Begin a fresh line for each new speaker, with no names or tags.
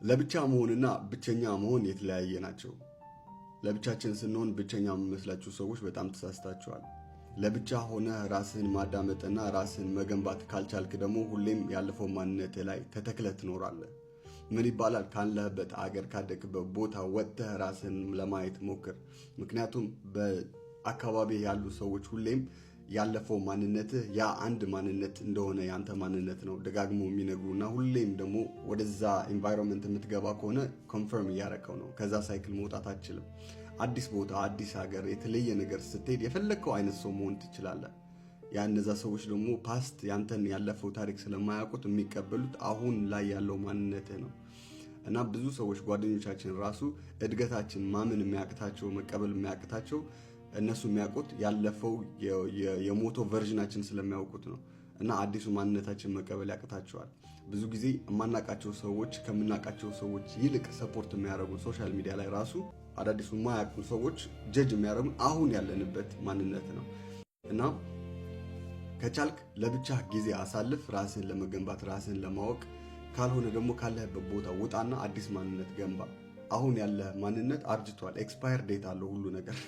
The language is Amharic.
ለብቻ መሆንና ብቸኛ መሆን የተለያየ ናቸው። ለብቻችን ስንሆን ብቸኛ የሚመስላችሁ ሰዎች በጣም ተሳስታችኋል። ለብቻ ሆነህ ራስህን ማዳመጥና ራስህን መገንባት ካልቻልክ ደግሞ ሁሌም ያለፈው ማንነትህ ላይ ተተክለህ ትኖራለህ። ምን ይባላል? ካለህበት አገር፣ ካደግበት ቦታ ወጥተህ ራስህን ለማየት ሞክር። ምክንያቱም በአካባቢ ያሉ ሰዎች ሁሌም ያለፈው ማንነትህ ያ አንድ ማንነት እንደሆነ፣ ያንተ ማንነት ነው ደጋግሞ የሚነግሩና ሁሌም ደግሞ ወደዛ environment የምትገባ ከሆነ confirm እያረከው ነው። ከዛ cycle መውጣት አትችልም። አዲስ ቦታ፣ አዲስ ሀገር፣ የተለየ ነገር ስትሄድ የፈለግከው አይነት ሰው መሆን ትችላለህ። ያ እነዛ ሰዎች ደግሞ past ያንተን ያለፈው ታሪክ ስለማያውቁት የሚቀበሉት አሁን ላይ ያለው ማንነትህ ነው። እና ብዙ ሰዎች፣ ጓደኞቻችን ራሱ እድገታችን ማመን የሚያቅታቸው፣ መቀበል የሚያቅታቸው እነሱ የሚያውቁት ያለፈው የሞተው version ኣችን ስለሚያውቁት ነው። እና አዲሱ ማንነታችን መቀበል ያቅታቸዋል። ብዙ ጊዜ የማናውቃቸው ሰዎች ከምናውቃቸው ሰዎች ይልቅ support የሚያደርጉ፣ social media ላይ ራሱ አዳዲሱ የማያውቁ ሰዎች judge የሚያደርጉን አሁን ያለንበት ማንነት ነው። እና ከቻልክ ለብቻህ ጊዜ አሳልፍ፣ ራስህን ለመገንባት፣ ራስህን ለማወቅ። ካልሆነ ደግሞ ካለህበት ቦታ ውጣና አዲስ ማንነት ገንባ። አሁን ያለህ ማንነት አርጅቷል። Expire date አለው ሁሉ ነገር።